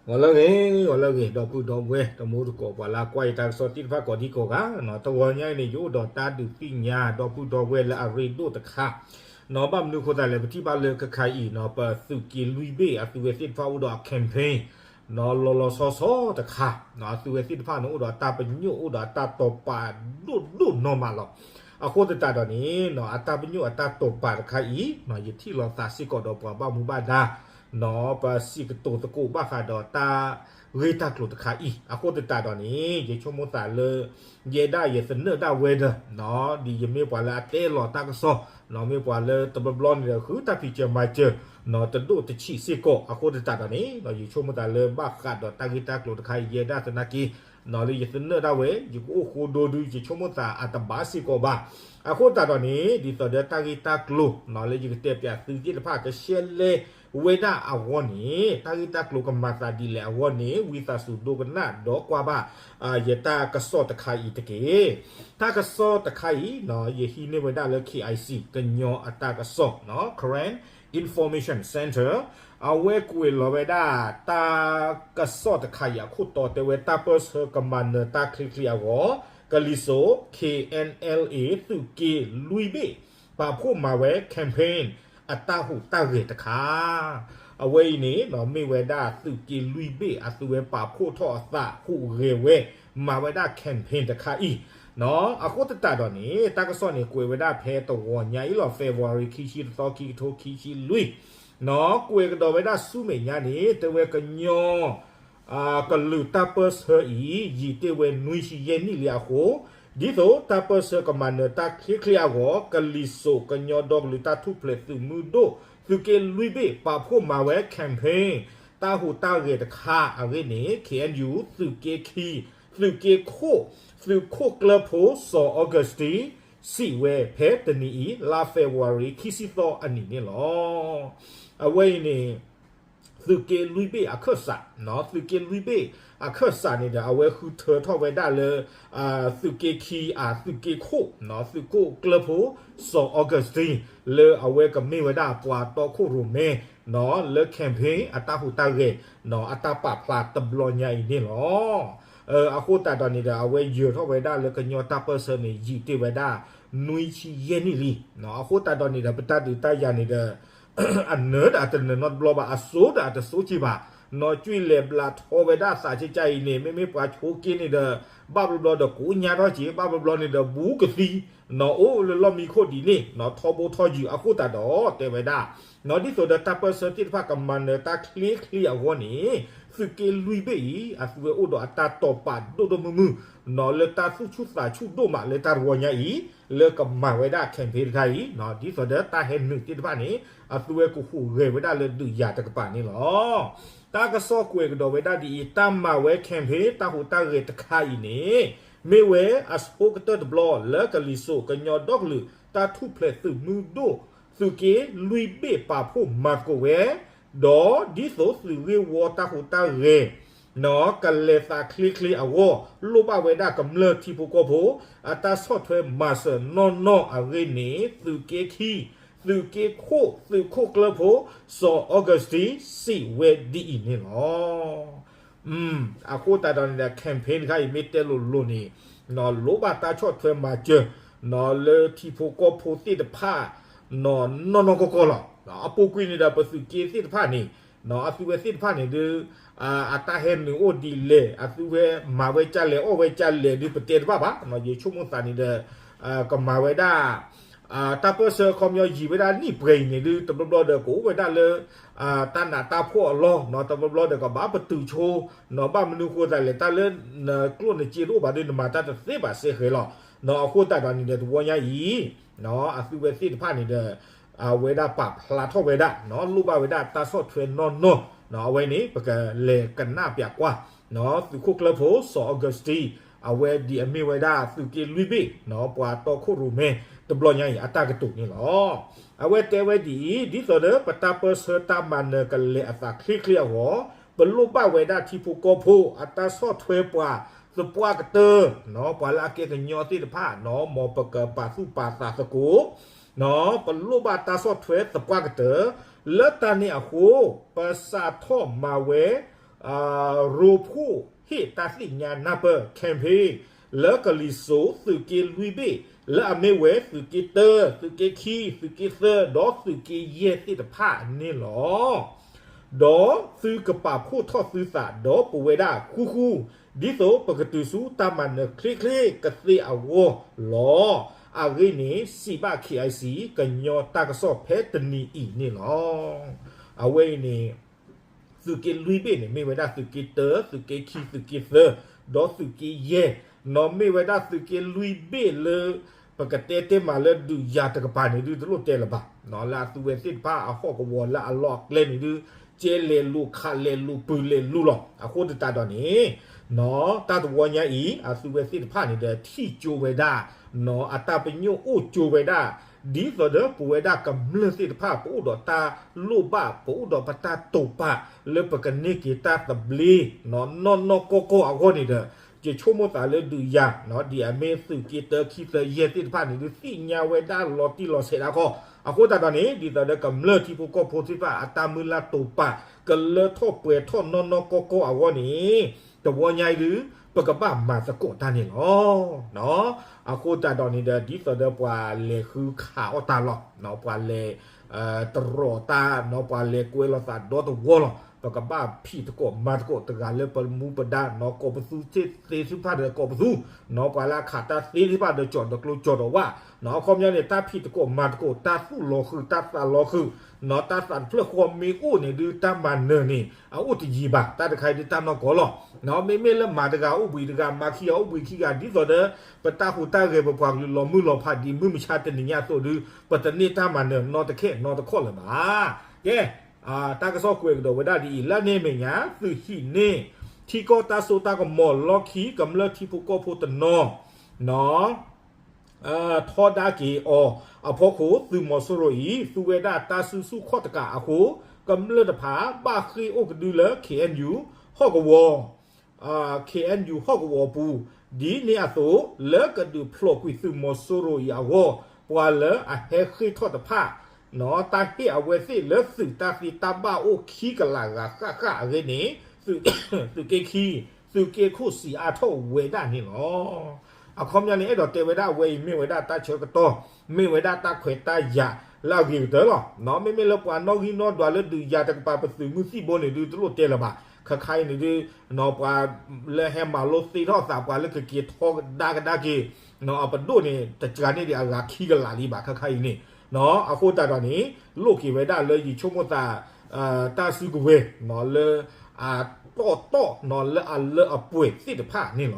ဂီၤလၢအဂ့ၤ, ဂီၤလၢအဂ့ၤ, ဒီပုၢ်ဒီဝဲၢ် တမူတကိး ပှၤလၢကွၢ်ယတၢ်ကစီၣ်သ့ၣ်တဖၣ်ကိးဒံကိးဂၤ, တဂီၤညါအံၤန့ၣ် ယအိၣ်ဒီးတၢ်ဒုးသ့ၣ်ညါ ဒီပုၢ်ဒီဝဲၢ်လၢအရ့ဒိၣ်တခါ, ဘၣ်မနုၤအဃိသတးလဲၣ် ပထံၣ်ဘၣ်လၢခဲခါအံၤ ပသုးက့လွံၢ်ဘ့ၣ် အသုးဝဲသ့ၣ်တဖၣ်အိၣ်ဒီးအ campaign လီၤလီၤဆီဆီတခါ, အသုးဝဲသ့ၣ်တဖၣ်န့ၣ် အိၣ်ဒီးအတၢ်ပညိၣ်အိၣ်ဒီးအတၢ်တိာ်ပာ်ဒိၣ်ဒိၣ်နီၢ်မးလီၤ. အဃိသတးဒီးန့ၣ် အတၢ်ပညိၣ်အတၢ်တိာ်ပာ်တခါအံၤ ယထံၣ်လိာ်သးစ့ၢ်ကီးဒီးပှၤဘၣ်မူဘၣ်ဒါ ပစံးကတိၤသကိးဘၣ်ဃးဒီးတၢ်ဂ့ၢ်တၢ်ကျိၤတခါအံၤ, အဃိသတးဒီးန့ၣ် ယဆိကမိၣ်သးလၢ ယဲဒၣ်ယသနၢၣ်ဒၣ်ဝဲဒီး ဒ်ယမ့ၢ်ပှၤလၢအတဲလီၤတၢ်ကစီၣ်, မ့ၢ်ပှၤလၢတဘျီဘျီန့ၣ်ဒီး ဃုတၢ်ဖံးစၢၤမၤစၢၤ တဒိၣ်တဆံးစ့ၢ်ကီး, အဃိသတးဒီးန့ၣ် ယဆိကမိၣ်သးလၢဘၣ်ဃးဒီးတၢ်ဂ့ၢ်တၢ်ကျိၤတခါအံၤ ယဲဒၣ်သနာ်က့ လၢယသနၢၣ်ဒၣ်ဝဲ ယကအိၣ်ဃိဒိဒု ယဆိကမိၣ်သးအတဘၣ်စ့ၢ်ကီးဘၣ်. အဃိသတးဒီးန့ၣ် ဒ်သိးဒီးတၢ်ဂ့ၢ်တၢ်ကျိၤ လၢယကတဲပၠးသုသ့ၣ်တဖၣ်ကရှဲလဲဝဲဒၣ်အဂီၢ်န့ၣ် တၢ်ဂ့ၢ်တၢ်ကျိၤကမၤသးဒ်လဲၣ်အဂီၢ်န့ၣ် ဝံသးစူၤဒိကနၣ်ဒီးကွၢ်ဘၣ် ယတၢ်ကစီၣ်တခါအံၤတက့ၢ်. တၢ်ကစီၣ်တခါအံၤ ယဟံးန့ၢ်ဝဲဒၣ်လၢ KIC ကညီအတၢ်ကစီၣ် Karen Information Center အဝဲကွဲးလီၤဝဲဒၣ် တၢ်ကစီၣ်တခါအံၤအခိၣ်တီတဲဝဲ တၢ်ပၢၢ်ဆၢကမၤနၢၤတၢ်ချ့ချ့အဂီၢ် ကလံၤစိး KNLA သုးက့လွံၢ်ဘ့ၣ် ပာ်ဖှိၣ်မၤဝဲ campaign အတၢ်ဟူးတၢ်ဂဲၤတခါ အဝဲအံၤန့ၣ် မ့ၢ်ဝဲဒၣ်သုးက့လွံၢ်ဘ့ၣ် အသုးဝဲပာ်ဖှိၣ်ထီၣ်အသးဟူးဂဲၤဝဲ မၤဝဲဒၣ် campaign တခါအံၤ အဃိသတးဒီးန့ၣ် တၢ်ကစီၣ်န့ၣ် ကွဲးဝဲဒၣ်ဖဲတဂီၤညါအံၤလီၤ February ခံဆံတသီ ခံကထိခံဆံလွံၢ် ကွဲးကဒီးဝဲဒၣ်ဆူမဲာ်ညါန့ၣ် တဲဝဲကညီ ကလုာ်တၢ်ပၢၢ်ဆၢအံၤ ယံာ်တ့ၢ်ဝဲနွံဆံယဲၢ်နံၣ်လံအဃိ, ဒ်သိးတၢ်ပၢၢ်ဆၢကမၤနၢၤတၢ်ချ့ချ့အဂီၢ် ကလံၤစိးကညီဒီကလုာ်တၢ်ထူၣ်ဖျဲးသုးမုၢ်ဒိၣ် သုးက့လွံၢ်ဘ့ၣ် ပာ်ဖှိၣ်မၤဝဲ campaign တၢ်ဟူးတၢ်ဂဲၤတခါအဂ့ၢ်န့ၣ် KNU သုးက့ခံ သုးက့ခိၣ် သုးခိၣ်ကျၢၢ်ဖိ စီၤ Augustine စံးဝဲဖဲတနံၤအံၤ လါ February ခံဆံသီအနံၤန့ၣ်လီၤ. အဝဲအံၤန့ၣ် သုးက့လွံၢ်ဘ့ၣ်အခၢၣ်စး, သုးက့လွံၢ်ဘ့ၣ်အခၢၣ်စးန့ၣ်ဒီး အဝဲဃုထၢထီၣ်ဝဲဒၣ်လၢ သုးက့ခံအသုးက့ခိၣ် သုးခိၣ်ကျၢၢ်ဖိ စီၤ Augustine လၢအဝဲကမ့ၢ်ဝဲဒၣ်ပှၤတီခိၣ်ရိၣ်မဲ လၢ campaign အတၢ်ဟူးတၢ်ဂဲၤ အတၢ်ပာ်ဖျါတဘျီညါအံၤန့ၣ်လီၤ. အဃိသတးဒီးန့ၣ်ဒီး အဝဲယၢၤထီၣ်ဝဲဒၣ်လၢကညီတၢ်ပၢၢ်ဆၢန့ၣ် ယံာ်တ့ၢ်ဝဲဒၣ် နွံဆံယဲၢ်နံၣ်လံ. အဃိသတးဒီးန့ၣ်ဒီး ပတၢ်ဒုးတၢ်ယၤန့ၣ်ဒီး အနၢၤဒီးအတနၢၤနီတဘျီဘၣ်, အစိဒီးအတစိက့ၤဘၣ်, နီၢ်ကွံာ်လဲၤဘျးထီဝဲဒၣ်အသးကကါအံၤန့ၣ် မ့မ့ၢ်ပှၤဆိးက့န့ၣ်ဒီး ဘၣ်ဘျီဘျီဒီးကိးညါထီၣ်က့ၤ, ဘၣ်ဘျီဘျီန့ၣ်ဒီးဘူးကသံ, နီၢ်အိၣ်လၢလီၢ်မံခိၣ်ဒ်န့ၣ် နီၢ်ထီဘိထီယုာ်အဃိသတးဒီး တဲဝဲဒၣ် နီၢ်ဒ်သိးဒီးတၢ်ပၢၢ်ဆၢသ့ၣ်တဖၣ်ကမၤနၢၤတၢ်ချ့ချ့အဂီၢ်န့ၣ် သုးက့လွံၢ်ဘ့ၣ်အံၤ အသုးဝဲအိၣ်ဒီးအတၢ်တိာ်ပာ်ဒိၣ်ဒိၣ်မုၢ်မုၢ်, နီၢ်လၢတၢ်သူၣ်ဆူၣ်သးဆူၣ်ဒိၣ်မးလၢတၢ်တဝီညါအံၤ လၢကမၤဝဲဒၣ် campaign တခါအံၤ, ဒ်သိးဒီးတၢ်ဟဲနုာ်သ့ၣ်တဖၣ်န့ၣ် အသုးဝဲကဟူးဂဲၤဝဲဒၣ်လၢဒုးယၤတကပၤန့ၣ်လီၤ. တၢ်ကစီၣ်ကွဲးကဒီးဝဲဒၣ်ဒ်အံၤ, တၢ်မၤဝဲ campaign တၢ်ဟူးတၢ်ဂဲၤတခါအံၤန့ၣ် မ့ၢ်ဝဲအဆိကတၢၢ်တဘျီလၢကလံၤစိးကညီဒီကလုာ်တၢ်ထူၣ်ဖျဲးသုးမုၢ်ဒိၣ် သုးက့လွံၢ်ဘ့ၣ်ပာ်ဖှိၣ်မၤသကိးဝဲ ဒီးဒ်သိးသုးဂ့ၢ်ဝီတၢ်ဟူးတၢ်ဂဲၤ ကလဲၤသးချ့ချ့အဂီၢ် လိၣ်ဘၣ်ဝဲဒၣ်ကမျၢၢ်ထံဖိကီၢ်ဖိ အတၢ်ဆီၣ်ထွဲမၤစၢၤနီၢ်နီၢ်အဂ့ၢ်န့ၣ် သုးက့ခံ သုးက့ခိၣ် သုးခိၣ်ကျၢၢ်ဖိ စီၤ Augustine စံးဝဲဒ်အံၤန့ၣ်လီၤ. အဃိသတးဒီးန့ၣ်ဒီး campaign တခါအံၤမ့ၢ်တဲလိၤလိၤန့ၣ် လိၣ်ဘၣ်တၢ်ဆီၣ်ထွဲမၤစၢၤ လၢထံဖိကီၢ်ဖိသ့ၣ်တဖၣ် နီၢ်နီၢ်ကီၢ်ကီၢ်လီၤ. အပူၤကွံာ်န့ၣ်ဒီး ပသုးက့သ့ၣ်တဖၣ်န့ၣ် အသုးဝဲသ့ၣ်တဖၣ်န့ၣ်ဒုး အတၢ်ဟဲနုာ်အိၣ်ဒ်လဲၣ် အသုးဝဲမၤဝဲကၢ်လဲၣ်အီၣ်ဝဲကၢ်လဲၣ်ဒုး ပတဲတဘၣ်ဘၣ်. ယဆိကမိၣ်သးန့ၣ်ဒီး ကမၤဝဲဒၣ် တၢ်ပၢၢ်ဆၢခီပညီယံာ်ဝဲဒၣ်နံၣ်ပှဲၤအံၤန့ၣ်ဒုး တဘျီဘျီဒီးကအိၣ်ဝဲဒၣ်လၢ တၢ်နးတၢ်ဖှီၣ်အလီၢ် တဘျီဘျီဒီးကဘၣ်ပတုာ်ဆိ ဘၣ်မနုၤဃိသတးလဲၣ် တၢ်လၢနကျိၣ်နစ့တအိၣ်ဘၣ်ဒုး နမၤတၢ်တသ့ဘၣ်စ့ၢ်ကီးလီၤ. အဃိသတးဒီးန့ၣ်ဒီး တဝီညါအံၤ အသုးဝဲသ့ၣ်တဖၣ်န့ၣ်ဒီး အဝဲဒၣ်ပာ်ဖျါထီၣ်ဝဲဒၣ် လိၣ်ဘၣ်ဝဲဒၣ်တၢ်ဆီၣ်ထွဲနီၢ်နီၢ် အဝဲန့ၣ် ပကလဲၤကနၣ်ပၠးကွၢ် သုးခိၣ်ကျၢၢ်ဖိ စီၤ Augustine အဝဲဒ်အမ့ၢ်ဝဲဒၣ်သုးက့လွံၢ်ဘ့ၣ် ပှၤတီခိၣ်ရိၣ်မဲ တဘျီညါအံၤအတၢ်ကတိၤန့ၣ်လီၤ. အဝဲတဲဝဲဒ်အံၤ ဒ်သိးဒီးပတၢ်ပၢၢ်ဆၢတၢ်မၤနၢၤကလဲၤအသးချ့ချ့အဂီၢ် ပလိၣ်ဘၣ်ဝဲဒၣ်ထံဖိကီၢ်ဖိအတၢ်ဆီၣ်ထွဲပှၤသပှၢ်ကတၢၢ် ပှၤလၢအကဲကညီသ့ၣ်တဖၣ် မ်ပကပာ်သူၣ်ပာ်သးသကိး ပလိၣ်ဘၣ်တၢ်ဆီၣ်ထွဲသပှၢ်ကတၢၢ် လၢတၢ်န့ၣ်အဃိ ပစးထီၣ်မၤဝဲ ရိဖှိၣ်ဟ့ၣ်တၢ်သ့ၣ်ညါနၢ်ပၢၢ် campaign လၢကလံၤစိးသုးက့လွံၢ်ဘ့ၣ် လၢအမ့ၢ်ဝဲသုးက့တၢ, သုးက့ခံ, သုးက့သၢ ဒီးသုးက့ယဲၢ်သ့ၣ်တဖၣ်န့ၣ်လီၤ. ဒီးသုကပာ်ဖှိၣ်ထီၣ်သုသးဒီးပဝဲဒၣ်ဃူဃူ, ဒ်သိးပကတုၤဆူတၢ်မၤနၢၤချ့ချ့ကသ့အဂီၢ်လီၤ. အဂ့ၢ်န့ၣ် စံးဘၣ် KIC ကညီတၢ်ကစီၣ်ဖဲတနံၤအံၤန့ၣ်လီၤ. အဝဲအံၤန့ၣ် သုးက့လွံၢ်ဘ့ၣ်န့ၣ် မ့ၢ်ဝဲဒၣ်သုးက့တၢ, သုးက့ခံ, သုးက့သၢ, ဒီးသုးက့ယဲၢ်, နီၢ်မ့ၢ်ဝဲဒၣ်သုးက့လွံၢ်ဘ့ၣ်လၢ ပကတဲတဲမးလၢဒုးယၤတကပၤန့ၣ်ဒုးတလိၣ်တဲလၢၤဘၣ်, လၢအသုဝဲသ့ၣ်တဖၣ်အဟီၣ်ကဝီၤလၢအလီၢ်အကျဲန့ၣ်ဒုး ကဲလဲၤလူၤခးလဲၤလူၤပူၤလဲၤလူၤလီၤ. အဃိသတးဒီးန့ၣ် တၢ်တဝီညါအံၤ အသုဝဲသ့ၣ်တဖၣ်န့ၣ်ဒီးထံၣ်ကၠိဝဲဒၣ် အတၢ်ပညိၣ်အိၣ်ကၠိဝဲဒၣ် ဒ်သိးဒီးပဝဲဒၣ်ကမျၢၢ်သ့ၣ်တဖၣ် ပအိၣ်ဒီးတၢ်လိၣ်ဘၣ် ပအိၣ်ဒီးပတၢ်တိာ်ပာ်လၢပကန့ၢ်က့ၤတၢ်သဘျ့ နီၢ်နီၢ်ကီၢ်ကီၢ်အဂီၢ်န့ၣ်ဒီး ယဆိကမိၣ်သးလၢဒုးယၤ ဒ်အမ့ၢ်သုးက့တၢ ခံ သၢ ယဲၢ်သ့ၣ်တဖၣ်န့ၣ်ဒုး သ့ၣ်ညါဝဲဒၣ်လီၤတံၢ်လီၤဆဲးဒၣ်ဃီ, အဃိသတးဒီးန့ၣ် ဒ်သိးဒီးကမျၢၢ်ထံဖိကီၢ်ဖိသ့ၣ်တဖၣ်အတၢ်မုၢ်လၢ်တိာ်ပာ် ကလၢထီၣ်ပှဲၤထီၣ်နီၢ်နီၢ်ကီၢ်ကီၢ်အဂီၢ်န့ၣ် တဝီညါအံၤဒုး ပကဘၣ်မၤသကိးတၢ်န့ၣ်လီၤ. အဃိသတးဒီးန့ၣ်ဒီး ဒ်သိးဒီးပှၤလဲၤဃုခးအီၣ်တၢ်လီၤ, ပှၤလဲၤ တရီးတၢ်နီၢ် ပှၤလဲၤကွဲလိာ်သးဒီတဝီလီၤ. ပကဘၣ်ဖံးသကိးမၤသကိးတဂၤလၢပမူပဒါနီၢ် ကိးပသူသ့ၣ်သ့ၣ်တဖၣ်ဒီးကိးပသူ, နီၢ် ပှၤလၢအခးတၢ်သ့သ့ၣ်တဖၣ်ဒီးကၠီၤဒီးကျိကၠီၤဒီးဝၣ်, နီၢ် အခီပညီန့ၣ် တၢ်ဖံးသကိးမၤသကိး တၢ်သူၣ်လီၤဃုာ် တၢ်သးလီၤဃုာ်, နီၢ် တၢ်သးတဖျၢၣ်ဃီမ့ၢ်အိၣ်န့ၣ်ဒုး တၢ်မၤနၢၤန့ၣ် အအိၣ်တယံာ်ဘၣ်. တၢ်တခါအံၤဒုးတၢ်နီၢ်ကီၢ်လီၤ. နီၢ် မ့မ့ၢ်လၢမၤတဂၤအိၣ်ဘှံးတဂၤ မၤခံဂၤအိၣ်ဘှံးခံဂၤ ဒ်သိးဒီး ပတၢ်ဟူးတၢ်ဂဲၤ ပပှၤကလုာ်လီၤမုၢ်လီၤဖးဒ်မုၢ်မဆါတနံၤညါအသိးဒုး ပတန့ၢ်တၢ်မၤနၢၤနီတခဲနီတခီၣ်လၢၤဘၣ်. ကဲ တၢ်ကစီၣ်ကွဲးကဒီးဝဲဒၣ်ဒ်အံၤ လၢန့ၣ်အမဲာ်ညါ သုးဟံးန့ၢ် ထံကီၢ်တၢ်စိတၢ်ကမီၤလီၢ်ခံ ကမျၢၢ်ထံဖိကီၢ်ဖိတနီၤ နီၢ် ထီဒါက့ၤအီၤအဖီခိၣ် သုးမီၤစိရိၤအံၤ သူဝဲဒၣ်တၢ်စုဆူၣ်ခီၣ်တကးအဃိ ကမျၢၢ်တဖၣ်ဘၣ်ဃ့ၢ်အိၣ်ကဒုလၢ KNU ဟီၣ်ကဝီၤ KNU ဟီၣ်ကဝီၤအပူၤ ဒ်န့ၣ်အသိး လၢကဒုးဖျိးကွံာ်သုးမီၤစိရိၤအံၤအဂီၢ် ပှၤလၢအဟဲဃ့ၢ်ထီၣ်တဖၣ် နီၢ် တၢ်ဟ့ၣ်အဝဲသ့ၣ်လၢသုးတၢ်သ့တၢ်ဘၣ်အိၣ်ခံကလးဂၤဃၣ်ဃၣ်အဂ့ၢ်န့ၣ် သုးက့ခံ သုးက့ခိၣ်စံးအါထီၣ်ဝဲဒၣ်န့ၣ်လီၤ. အခီပညီန့ၣ် အဲၣ်ဒိးတဲဝဲဒၣ်အဝဲအံၤ မ့ၢ်ဝဲဒၣ်တၢ်ဆၢကတီၢ် မ့ၢ်ဝဲဒၣ်တၢ်ခွဲးတၢ်ယာ်လၢအဂ့ၤကတၢၢ်လီၤ. နီၢ် မ့မ့ၢ်လၢပှၤနီၣ်ဂံၢ်နီၣ်ဒွးလၢဒုးယၤတကပၤ ပသုးမုၢ်သံၣ်ဘိန့ၣ်ဒုး တလိၣ်တဲလၢၤဘၣ်. ခါခါအံၤန့ၣ်ဒုး နီၢ် ပှၤလၢဟဲမၤလိသ့ထီၣ်သး ပှၤလၢကက့ၤထီဒါကဒါက့ၤ နီၢ် အပဒိၣ်န့ၣ် တကးန့ၣ်ဒံးအဂၤခံကလးလံဘၣ် ခါခါအံၤန့ၣ် နီၢ် အဃိသတးဒီးန့ၣ် လိၣ်က့ၤဝဲဒၣ်လၢယဆိကမိၣ်သး တၢ်စုကဝဲၤ နီၢ် လၢအတီၢ်တီၢ် နီၢ် လၢအလၢအပှဲၤသ့ၣ်တဖၣ်န့ၣ်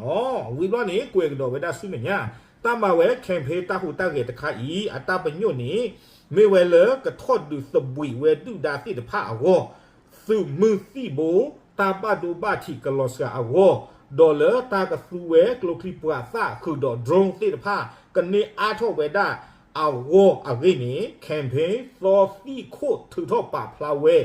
လီၤ. ဝံၤဘျီန့ၣ် ကွဲးကဒီးဝဲဒၣ်ဆူမဲာ်ညါ တၢ်မၤဝဲ campaign တၢ်ဟူးတၢ်ဂဲၤတခါအံၤ အတၢ်ပညိၣ်န့ၣ် မ့ၢ်ဝဲလၢကထီၣ်ဒုးသဘှံးဝဲဒုၣ်ဒါသ့ၣ်တဖၣ်အဂီၢ် သုးမုၢ်သံၣ်ဘိ တၢ်ဘၣ်ဒိဘၣ်ထံးကလီၤစှၤအဂီၢ် ဒီးလၢတၢ်ကသူဝဲကျိချံမျိာ်သၣ်ဃုာ်ဒီး drone သ့ၣ်တဖၣ် ကန့ၢ်အါထီၣ်ဝဲဒၣ်အဂီၢ်အဂ့ၢ်န့ၣ် campaign သီသံၣ်ခိၣ်ထုးထီၣ်ပာ်ဖျါဝဲ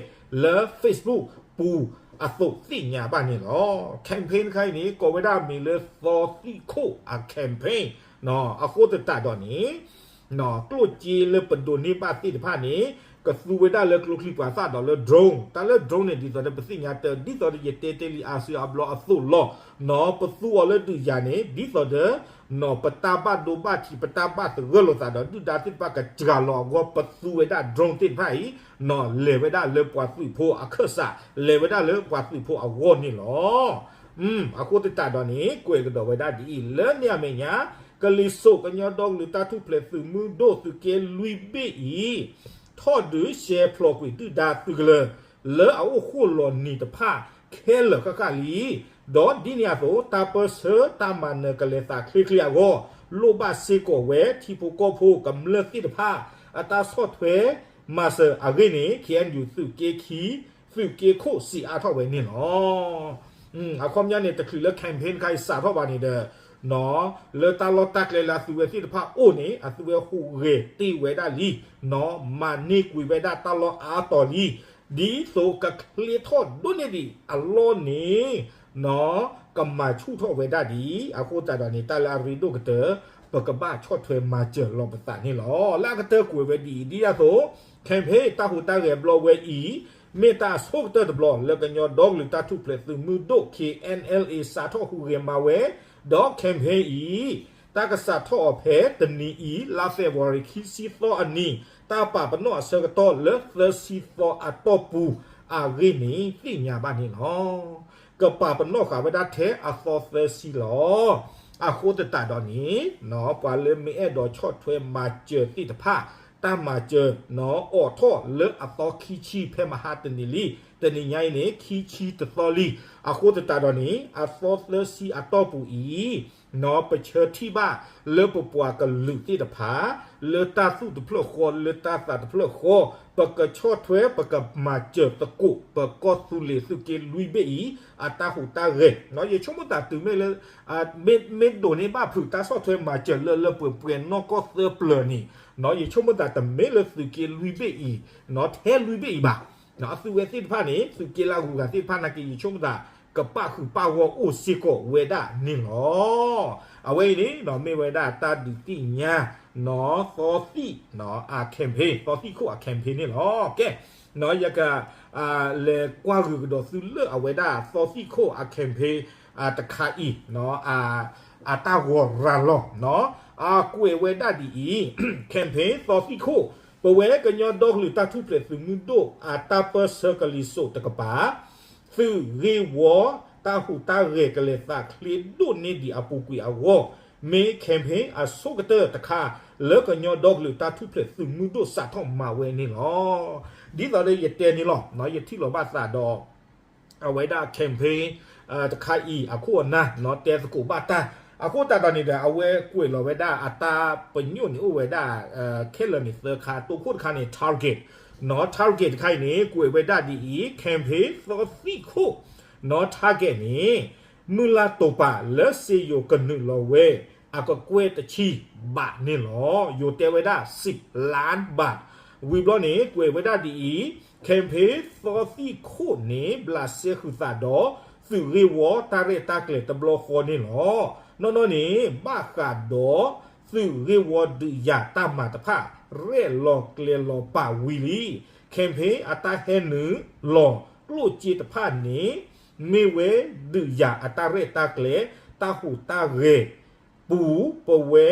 လၢ Facebook ပူၤအသိးသ့ၣ်ညါဘၣ်န့ၣ်လီၤ. campaign တခါအံၤန့ၣ် ကိးဝဲဒၣ်မံၤလၢသီသံၣ်ခိၣ်အ campaign နီၢ် အဃိသတးဒီးန့ၣ် နီၢ် ကျိၣ်စ့လၢပဒိးန့ၢ်ဘၣ်သ့ၣ်တဖၣ်န့ၣ် ကသူဝဲဒၣ်လၢကျိချံမျိာ်သၣ်ဒီးလၢ drone တၢ်လၢ drone န့ၣ် ဒ်သိးဒီးပသ့ၣ်ညါတၢ် ဒ်သိးဒီးယတဲတ့ၢ်လံအါစုအါဘျီအသိးလီၤ. နီၢ် ပသူအီၤလၢဒုးယၤန့ၣ် ဒ်သိးဒီး နီၢ် ပတၢ်ဘၣ်ဒိဘၣ်ထံး ပတၢ်ဘၣ်သဂၢၢ်လိာ်သးဒီး ဒုၣ်ဒါသ့ၣ်တဖၣ်ကစှၤလီၤအဂီၢ် ပသူဝဲဒၣ် drone သ့ၣ်တဖၣ်အံၤ နီၢ် လဲၤဝဲဒၣ်လၢပှၤသုးဖိအခၢၣ်စး လဲၤဝဲဒၣ်လၢပှၤသုးဖိအဂီၢ်န့ၣ်လီၤ. အဃိသတးဒီးန့ၣ် ကွဲးကဒီးဝဲဒၣ်ဒ်အံၤ လၢန့ၣ်အမဲာ်ညါ ကလံၤစိးကညီဒီကလုာ်တၢ်ထူၣ်ဖျဲးသုးမုၢ်ဒိၣ်သုးက့လွံၢ်ဘ့ၣ်အံၤ ထီၣ်ဒုးရှဲဖျိးကွံာ်ဒုၣ်ဒါသုးကလၢၤ လၢအအိၣ်ဃိၣ်လီၤနံၤတဖၣ်ခဲလၢာ်ဃၣ်ဃၣ်လံ. ဒီးဒ်န့ၣ်အသိး တၢ်ပၢၢ်ဆၢတၢ်မၤနၢၤကလဲၤသးချ့ချ့အဂီၢ် လိၣ်ဘၣ်စ့ၢ်ကီးဝဲထံဖိကီၢ်ဖိကမျၢၢ်သ့ၣ်တဖၣ် အတၢ်ဆီၣ်ထွဲမၤစၢၤအဂ့ၢ်န့ၣ် KNU သုးက့ခံ သုးက့ခိၣ်စံးအါထီၣ်ဝဲန့ၣ်လီၤ. အခီပညီန့ၣ် တချုးလၢ campaign တခါအံၤစးထီၣ်ဘၣ်န့ၣ်ဒီး နီၢ် လၢတၢ်လီၢ်တၢ်ကျဲလၢအသုဝဲသ့ၣ်တဖၣ်အိၣ်န့ၣ် အသုဝဲဟူးဂဲၤတ့ၢ်ဝဲဒၣ်လံ နီၢ် မၤန့ၢ်ကွံာ်ဝဲဒၣ်တၢ်လီၢ်အါတီၤလံ ဒ်သိးကချ့ထီၣ်ဒိၣ်န့ၢ်ဒံးအလီၢ်န့ၣ် နီၢ် ကမၤဆူၣ်ထီၣ်ဝဲဒၣ်ဒံး အဃိသတးဒီးန့ၣ် တၢ်လၢအရ့ဒိၣ်ကတၢၢ် ပကဘၣ်ဆီၣ်ထွဲမၤစၢၤလီၤပသးန့ၣ်လီၤ. လၢအကတၢၢ်ကွဲးဝဲဒ်အံၤ ဒ်ဒၣ်သိး campaign တၢ်ဟူးတၢ်ဂဲၤဘျီဝဲအံၤ မ့ၢ်တၢ်အဆိကတၢၢ်တဘျီ လၢကညီဒီကလုာ်တၢ်ထူၣ်ဖျဲးသုးမုၢ်ဒိၣ် K N L A စးထီၣ်ဟူးဂဲၤမၤဝဲ, ဒီး campaign အံၤ တၢ်ကစးထီၣ်အီၤဖဲတနံၤအံၤ လါ February ခံဆံသီအနံၤ တၢ်ပာ်ပနီၣ်အဆၢကတီၢ်လၢသၢဆံသီအတီၢ်ပူၤအဂ့ၢ်န့ၣ် သ့ၣ်ညါဘၣ်န့ၣ်လီၤ. ကပာ်ပနီၣ်ဃာ်ဝဲဒၣ်ထဲအသီသၢဆံလီၤ. အဃိသတးဒီးန့ၣ် ပှၤလၢမ့ၢ်အဲၣ်ဒိးဆီၣ်ထွဲမၤစၢၤသ့ၣ်တဖၣ် တၢ်မၤစၢၤ အိးထီၣ်လၢအသီခံဆံဖဲမဟါတနံၤလံ, တနံၤညါအံၤန့ၣ် ခံဆံတသီလံ. အဃိသတးဒီးန့ၣ် အသီသၢဆံအတီၢ်ပူၤအံၤ ပဆၢထံၣ်ဘၣ်လၢပပှၤကလုာ်သ့ၣ်တဖၣ် လၢတၢ်သူၣ်တဖျၢၣ်ဃီ လၢတၢ်သးတဖျၢၣ်ဃီ ပကဆီၣ်ထွဲ ပကမၤစၢၤသကိး ပကီၢ်သူလ့ၤသုးက့လွံၢ်ဘ့ၣ်အံၤ အတၢ်ဟူးတၢ်ဂဲၤ, ယဆိကမိၣ်သးတုၤမ့ၢ်လၢ မ့ၢ်ဒိးန့ၢ်ဘၣ်ဖုးတၢ်ဆီၣ်ထွဲမၤစၢၤလၢလၢပှဲၤပှဲၤနီၢ်ကီၢ်သၢပျၢၤန့ၣ်, ယဆိကမိၣ်သးတမ့ၢ်လၢသုးက့လွံၢ်ဘ့ၣ်အံၤ, ထဲလွံၢ်ဘ့ၣ်အံၤဘၣ်. အသုဝဲသ့ၣ်တဖၣ်န့ၣ် သုးက့လၢအဂုၤအဂၤသ့ၣ်တဖၣ်နာ်က့ ယဆိကမိၣ်သး ကပာ်ဃုာ်ပာ်ဂီၢ်အိၣ်စ့ၢ်ကီးဝဲဒၣ်န့ၣ်လီၤ. အဝဲအံၤန့ၣ် မ့ၢ်ဝဲဒၣ်တၢ်ဒုးသ့ၣ်ညါ သီသံၣ် အ campaign သီသံၣ်ခိၣ်အ campaign န့ၣ်လီၤ. ကဲ ယက လဲၤကွၢ်ဂုာ်ကဒီးသုလၢအဝဲဒၣ်သီသံၣ်ခိၣ်အ campaign တခါအံၤ အတၢ်ဂီၤရၤလီၤ အကွဲးဝဲဒၣ်ဒ်အံၤ, campaign သီသံၣ်ခိၣ်, ပဝဲကညီဒီကလုာ်တၢ်ထူၣ်ဖျဲးသုးမုၢ်ဒိၣ် အတၢ်ပၢၢ်ဆၢကလံၤစိးတကပၤ သုးဂ့ၢ်ဝီ တၢ်ဟူးတၢ်ဂဲၤကလဲၤသးချ့ဒိၣ်န့ၢ်ဒံးအပူၤကွံာ်အဂီၢ်, မ့ၢ် campaign အဆိကတၢၢ်တခါ လၢကညီဒီကလုာ်တၢ်ထူၣ်ဖျဲးသုးမုၢ်ဒိၣ်စးထီၣ်မၤဝဲန့ၣ်လီၤ. ဒ်သိးဒီးယတဲန့ၣ်လီၤ, ယထံၣ်လီၤဘၣ်သးဒီး အဝဲဒၣ် campaign တခါအံၤအခိၣ်အနၢ် တဲသကိးဘၣ်တၢ်, အဃိသတးဒီးန့ၣ်ဒီး အဝဲကွဲးလီၤဝဲဒၣ်အတၢ်ပညိၣ်န့ၣ်အိၣ်ဝဲဒၣ် ခဲလၢာ်န့ၣ်သၢခါ, တိခိၣ်တခါန့ၣ် target, target တခါအံၤန့ၣ် ကွဲးဝဲဒၣ်ဒ်အံၤ, campaign သီသံၣ်ခိၣ် target န့ၣ် မုၢ်လၢ်တိာ်ပာ်လၢစ့ယိၤကနုာ်လီၤဝဲ အကကွဲၢ်တဆံဘးန့ၣ်လီၤ. ယိၤတဲဝဲဒၣ် စံးလၢဘး, ဝံၤဘျီန့ၣ် ကွဲးဝဲဒၣ်ဒ်အံၤ, campaign သီသံၣ်ခိၣ်န့ၣ် ဘျးစဲဃုာ်သးဒီး သုးဂ့ၢ်ဝီတၢ်ရဲၣ်တၢ်ကျဲၤတဘျီဃီန့ၣ်လီၤ. နီၢ်နီၢ်န့ၣ် ဘၣ်ဃးဒီး သုးဂ့ၢ်ဝီဒုးယၤတၢ်မၤတဖၣ် ရဲၣ်လီၤကျဲၤလီၤပာ်ဝံၤလံ. campaign အတၢ်ဟဲနုာ်လီၤကျိၣ်စ့တဖၣ်န့ၣ် မ့ၢ်ဝဲဒုးယၤအတၢ်ရဲၣ်တၢ်ကျဲၤ တၢ်ဟူးတၢ်ဂဲၤ ပူၤ ပဝဲ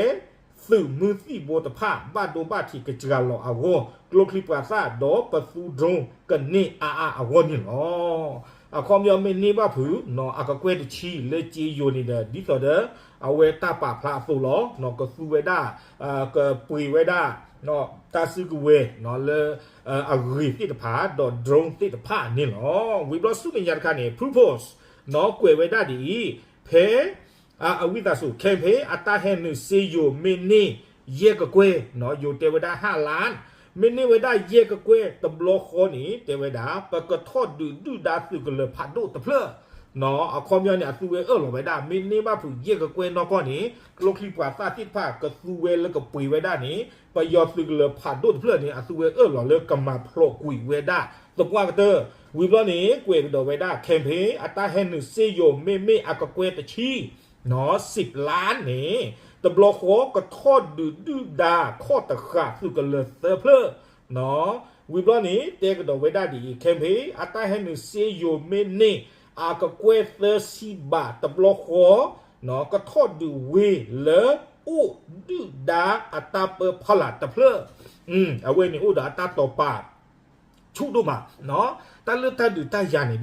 သုးမုၢ်သံၣ်ဘိတဖၣ် ဘၣ်ဒိဘၣ်ထံးကစှၤလီၤအဂီၢ် ကျိချံပှၤသၣ်ဒီးပသူ drone ကန့ၢ်အါအါအဂီၢ်န့ၣ်လီၤ. အခီပညီမ့ၢ်န့ၢ်ဘၣ်ဖုး အကကွဲၢ်တဆံလၢစ့ယိၤန့ၣ်ဒီး ဒ်သိးဒီး အဝဲတၢ်ပာ်ဖျါအသိးလီၤ. ကသူဝဲဒၣ် ကပှ့ၤဝဲဒၣ် တၢ်စုကဝဲၤလၢ အဂ့ၤသ့ၣ်တဖၣ် ဒီး drone သ့ၣ်တဖၣ်န့ၣ်လီၤ. ဝံၤဘျီဆူမဲာ်ညါတခါန့ၣ် Pruphos ကွဲးဝဲဒၣ်ဒ်အံၤ, ဖဲ အဝံသးစူၤ campaign အတၢ်ဟဲနုာ်စ့ယိၤမ့ၢ်န့ၢ်ယဲၢ်ကကွဲၢ် ယိၤတဲဝဲဒၣ် ဟၣ်လၢ မ့ၢ်န့ၢ်ဝဲဒၣ်ယဲၢ်ကကွဲၢ်တဘျီဃီန့ၣ် တဲဝဲဒၣ် ပကထီၣ်ဒုးဒုၣ်ဒါသုးကလၢၤဖးဒိၣ်တဖျၢၣ် အခီပညီန့ၣ် အသုဝဲအၢၣ်လီၤဝဲဒၣ် မ့ၢ်န့ၢ်ဘၣ်ဖုးယဲၢ်ကကွဲၢ်နီၢ်ကီၢ်န့ၣ် ကျိချံပှၤသၣ်သ့ၣ်တဖၣ်ကသူဝဲလၢကပှ့ၤဝဲဒၣ်န့ၣ် ပယီၤသုးကလၢၤဖးဒိၣ်တဖျၢၣ်န့ၣ် အသုဝဲအၢၣ်လီၤလၢကမၤဖျိးကွံာ်ဝဲဒၣ် သပှၢ်ကတၢၢ် ဝံၤဘျီန့ၣ် ကွဲးကဒီးဝဲဒၣ် campaign အတၢ်ဟဲနုာ်စ့ယိၤမ့မ့ၢ်အကကွဲၢ်တဆံ စံးလၢန့ၣ် တဘျီဃီကထီၣ်ဒုးဒုၣ်ဒါခီၣ်တဃာ်သုးကလၢၤသၢဖျၢၣ် ဝံၤဘျီန့ၣ် တဲကဒီးဝဲဒၣ်ဒ်အံၤ campaign အတၢ်ဟဲနုာ်စ့ယိၤမ့ၢ်န့ၢ် အကကွဲၢ်သၢဆံဘးတဘျီဃီ ကထီၣ်ဒုးဝ့ၢ်လၢအိၣ်ဒုၣ်ဒါအတၢ်ပၢဖီလာ်တဖျၢၣ် အဝဲန့ၣ်အိၣ်ဒီးအတၢ်တိာ်ပာ် ဆူၣ်ဒိၣ်မး တၢ်လၢတၢ်ဒုးတၢ်ယၤန့ၣ်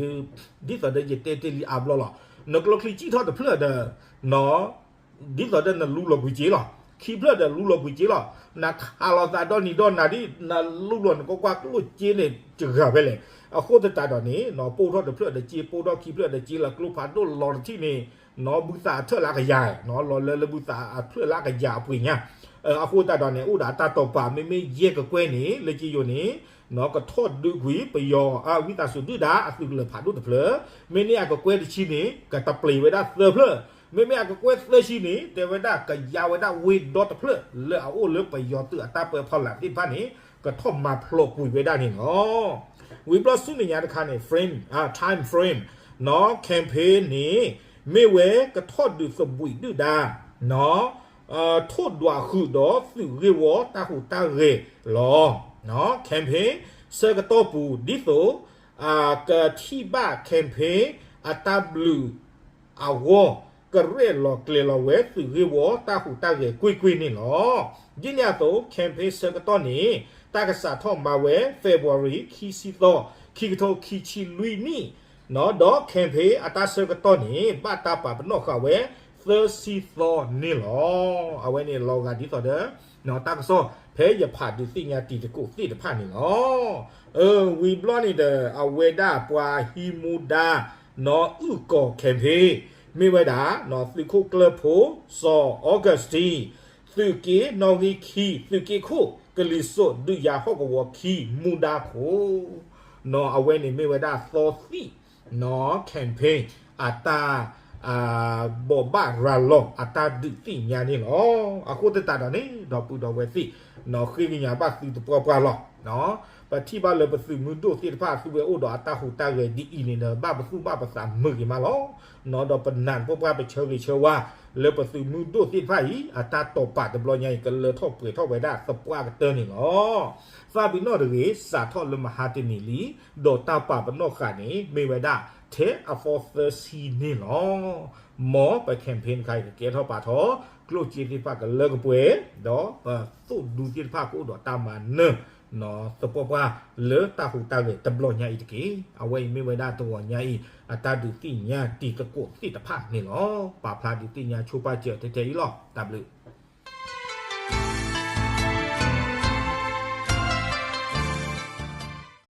ဒီး ဒ်သိးဒီးယတဲတ့ၢ်လံအါဘျီလီၤ. နကျိချံစံၣ်ထီၣ်တဖျၢၣ်ဒီး ဒ်သိးဒီးနလူလီၤဘှံးက့လီၤ. ခံဖျၢၣ်ဒီးလူလီၤဘှံးက့လီၤ. နခးလီၤသးဒီနံၤဒီနၤဒ် နလူလီၤနကွၢ်ကွၢ်ကျိၣ်စ့န့ၣ် တဂၤဖဲလဲၣ်. အဃိသတးဒီးန့ၣ် ပိၢ်ထီၣ်တဖျၢၣ်ဒီးစ့ ပိၢ်ထီၣ်ခံဖျၢၣ်ဒီးစ့လီၤ ကျိဖးဒိၣ်လီၤတထံၣ်န့ၣ် ဘုသးအထၢၣ်လၢကယၤ လီၤလၢလၢဘုသးအထၢၣ်လၢကယၤအပှ့ၤညါ အဃိသတးဒီးန့ၣ် အိၣ်ဒီးအတၢ်တိာ်ပာ် မ့မ့ၢ်ယဲၢ်ကကွဲၢ်န့ၣ် လၢကယိၤန့ၣ် ကထီၣ်ဒုးကွံာ်ပယီၤ ဝံသးစူၤဒုၣ်ဒါအသုးကလၢၤဖးဒိၣ်တဖျၢၣ်, မ့မ့ၢ်အကကွဲၢ်တဆံန့ၣ် ကတပျ့ၤဝဲဒၣ်သၢဖျၢၣ်, မ့မ့ၢ်အကကွဲၢ်သၢဆံန့ၣ် တဲဝဲဒၣ်ကယါဝဲဒၣ်ဝ့ၢ်ဒီတဖျၢၣ်လၢအအိၣ်လၢပယီၤသုးအတၢ်ပၢဖီလာ်သ့ၣ်တဖၣ်န့ၣ် ကထီၣ်မၤဖျိးကွံာ်ဝဲဒၣ်န့ၣ်လီၤ. ဝံၤဘျီဆူမဲာ်ညါတခါန့ၣ် frame, time frame, campaign န့ၣ် မ့ၢ်ဝဲကထီၣ်ဒုးသဘှံးဒုၣ်ဒါ ထိၣ်ဒွးဃုာ်ဒီးသုးဂ့ၢ်ဝီတၢ်ဟူးတၢ်ဂဲၤလီၤ. campaign ဆၢကတီၢ်ပူၤ ဒ်သိး ကထံၣ်ဘၣ် campaign အတၢ်ဘျုးအဂီၢ် ကရဲၣ်လီၤကျဲၤလီၤဝဲသုးဂ့ၢ်ဝီတၢ်ဟူးတၢ်ဂဲၤကွ့ၢ်ကွ့ၢ်န့ၣ်လီၤ. ဒ်န့ၣ်အသိး campaign ဆၢကတီၢ်န့ၣ် တၢ်ကစးထီၣ်မၤဝဲ February ခံဆံသီ ခံကထိခံဆံလွံၢ်နံၣ် ဒီး campaign အတၢ်ဆၢကတီၢ်န့ၣ် ဘၣ်တၢ်ပာ်ပနီၣ်ဃာ်ဝဲ သၢဆံသီန့ၣ်လီၤ. အဝဲန့ၣ်လီၤဂာ်ဒ်သိးဒီး တၢ်ကစီၣ်ဖဲယဖးဒုးသ့ၣ်ညါတံၤသကိးသ့ၣ်တဖၣ်န့ၣ်လီၤ. ဝံၤဘျီန့ၣ်ဒီး အဝဲဒၣ်ပှၤဟံးမူဒါ နီၢ်အုၣ်ကီၤ campaign မ့ၢ်ဝဲဒၣ် သုးခိၣ်ကျၢၢ်ဖိ စီၤ Augustine သုးက့နီၣ်ဂံၢ်ခံ သုးက့ခိၣ် ကလံၤစိးဒုးယၤဟီၣ်ကဝီၤခံမူဒါခိၣ် နီၢ်အဝဲန့ၣ်မ့ၢ်ဝဲဒၣ်သီသံၣ် နီၢ် campaign အတၢ် ဘိးဘၣ်ရၤလီၤအတၢ်ဒုးသ့ၣ်ညါန့ၣ်လီၤ. အဃိသတးဒီးန့ၣ် ဒီပုၢ်ဒီဝဲၢ်သ့ၣ် နီၢ်ဃ့ကညးဘၣ်သုသပှၢ်ပှၢ်လီၤ. ပထံၣ်ဘၣ်လၢပသုးမုၢ်ဒိၣ်သ့ၣ်တဖၣ်သူဝဲအိၣ်ဒီးအတၢ်ဟူးတၢ်ဂဲၤဒ်အံၤန့ၣ်ဒီး ဘၣ်ပသူၣ်ဘၣ်ပသးမုာ်ဂ့ၤမးလီၤ. နီၢ်ဒီးပနၢ်တပှၢ်ပှၢ်ပဆၢဂ့ၤဆၢဝါ လၢပသုးမုၢ်ဒိၣ်သ့ၣ်တဖၣ်အံၤ အတၢ်တိာ်ပာ်တဘျီညါအံၤ ကလၢထီၣ်ပှဲၤထီၣ်ဝဲဒၣ်သပှၢ်ကတၢၢ်န့ၣ်လီၤ. သးပ့ၤနီၣ်တဂ့ၤ စးထီၣ်လၢမဟါတနံၤလံ ဒီးတၢ်ပာ်ပနီၣ်ဃာ်န့ၣ် မ့ၢ်ဝဲဒၣ်ထဲအသီသၢဆံန့ၣ်လီၤ. မ်ပ campaign တခါအံၤကကဲထီၣ်ပာ်ထီၣ် ကျိၣ်စ့သ့ၣ်တဖၣ်ကလၢကပှဲၤ ဒီးပသိၣ်ဒူသ့ၣ်တဖၣ်ကအိၣ်ဒီးတၢ်မၤနၢၤ သပှၢ်ပှၢ်လၢတၢ်ဟူးတၢ်ဂဲၤတဘျီညါအံၤတက့ၢ်. အဝဲအံၤမ့ၢ်ဝဲဒၣ်တဂီၤညါအံၤ အတၢ်ဒုးသ့ၣ်ညါတံၤသကိးသ့ၣ်တဖၣ်န့ၣ်လီၤ. ပာ်ဖျါဒုးသ့ၣ်ညါဆိပာ်စၢၤထဲထဲအံၤလီၤ. တၢ်ဘျုး